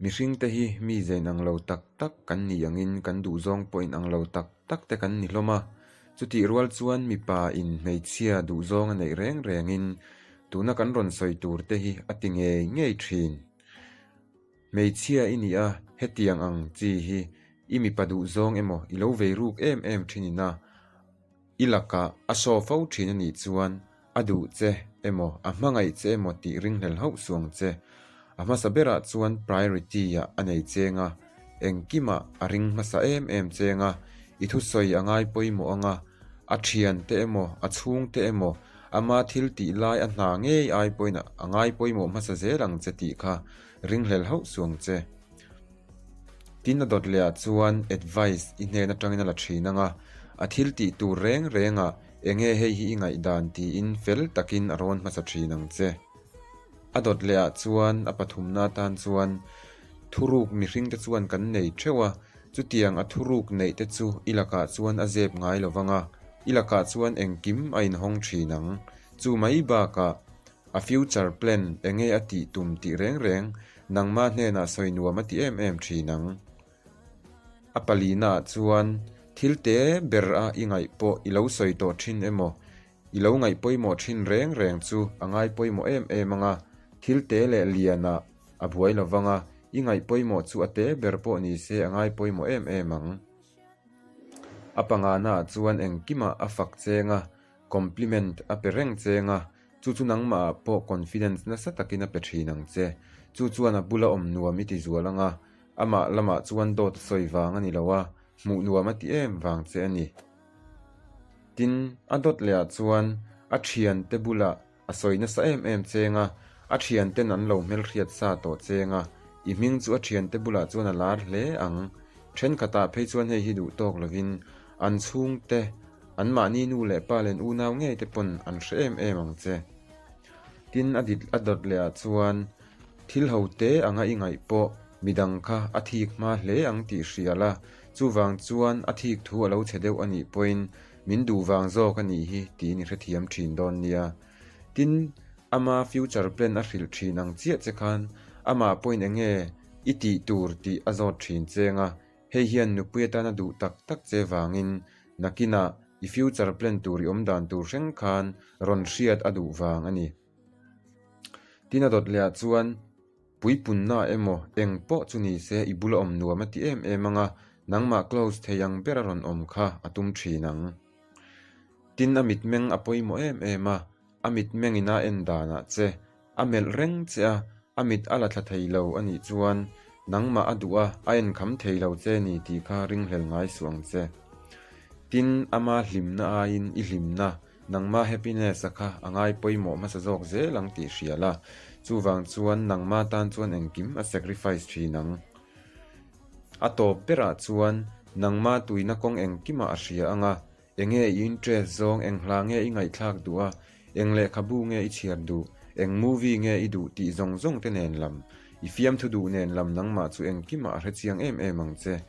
Mihringte hi mi ze inang lo tak tak kan nih angin kan duhzawng pawh inang lo tak tak te kan ni hlawm a. Chutih rual chuan mipa in hmeichhia duhzawng a neih reng rengin tuna kan rawn sawi tur te hi a ti ngei ngei thin. Hmeichhia i nih a, hetiang ang chi hi i mipa duhzawng emaw i lo vei ruk em em thin ina i lakah a show fo thin a nih chuan a duh che emaw a hmangaih che emaw tih ringhlel hauh suang che. A hmasa berah chuan priority ah a nei cheng a, engkimah a ring hmasa em em cheng a, i thusawi a ngai pawimawh ang a, a thiante emaw a chhungte emaw ama thil tih lai a hna ngei ai pawhin a ngai pawimawh hmasa zel ang che tih kha ringhlel hauh suang che. Tin a dawt leh ah chuan advice i hnen atangin a la thin ang a, a thil tih tur reng reng ah enge hei hi i ngaihdan tiin fel takin a rawn hmasa thin ang che. A dawt leh ah chuan a pathumna atan chuan thuruk mihring te chuan kan nei theuh a, chutiang a thuruk neih te chu i lakah chuan a zep ngai lo vang a, i lakah chuan engkim a inhawng thin ang. Chu mai bakah A future plan enge a tih tum tih reng reng nangma hnenah sawi nuam a ti em em thin ang. A palina ah chuan thil te ber a i ngaih pawh i lo sawi tawh thin emaw, i lo ngaih pawimawh thin reng reng chu a ngai pawimawh em em ang a, thil te leh lian ah a buai lo vang a, i ngaih pawimawh chu a te ber pawh ni se a ngai pawimawh em em ang. A pangana ah chuan engkimah a fak cheng a, compliment a pe reng cheng a, Chu chu nangmah ah pawh confidence nasa takin a pe thin ang che. Chu chuan a bula awm nuam i ti zual ang a, amah lamah chuan dawt a sawi vang a ni lo a, hmuh nuam a ti em vang che a ni. Tin, a dawt leh ah chuan a thiante bulah a sawi nasa em em cheng a, a thianten an lo hmelhriat sa tawh cheng a, i hming chu a thiante bulah chuan a lar hle ang. Thenkhatah phei chuan hei hi duh tawk lovin an chhungte An mahni nu leh pa len unau ngei te pawn an hre em em ang che. Tin, a dit a dawt leh ah chuan thil ho te anga i ngaih pawh midang kha a thik hma hle ang tih hria la, chuvang chuan a thik thu a lo chhe deuh a nih pawhin min duh vang zawk a nih hi tiin i hrethiam thin dawn nia. Tin, ama future plan a hrilh thin ang chiah che khan amah pawhin enge i tih tur tih a zawt thin cheng a, Hei hian nupui atana duh tak tak che vangin nakinah i future plan tur i awm dan tur hreng khan rawn hriat a duh vang a ni. Tin a dawt leh ah chuan puipunna emaw eng pawh chu ni se i bula awm nuam a ti em em ang a, nangmah close thei ang bera rawn awm kha a tum thin ang. Tin a mitmeng a pawimawh em em a, a mitmeng ina en danah che A melh reng che a, a mit a la thla thei lo a nih chuan nangmah a duh a, a enkham thei lo che ni tih kha ringhlel ngai suh ang che. Tin, ama hlimna aiin i hlimna, nangma happiness-a kha a ngai pawimawh hmasa zawk zel ang tih hria la, chuvang chuan nangma tan chuan engkim a sacrifice thin ang. A tawp berah chuan nangma tuina kawng engkimah a hria ang a, Enge i interest zawng, eng hla nge i ngaihthlak duh a, eng lehkhabu nge i chhiar duh, eng movie nge i duh tih zawng zawng te nen lam. I fiamthu duh nen lam nangmah chu engkimah a hrechiang em em ang che.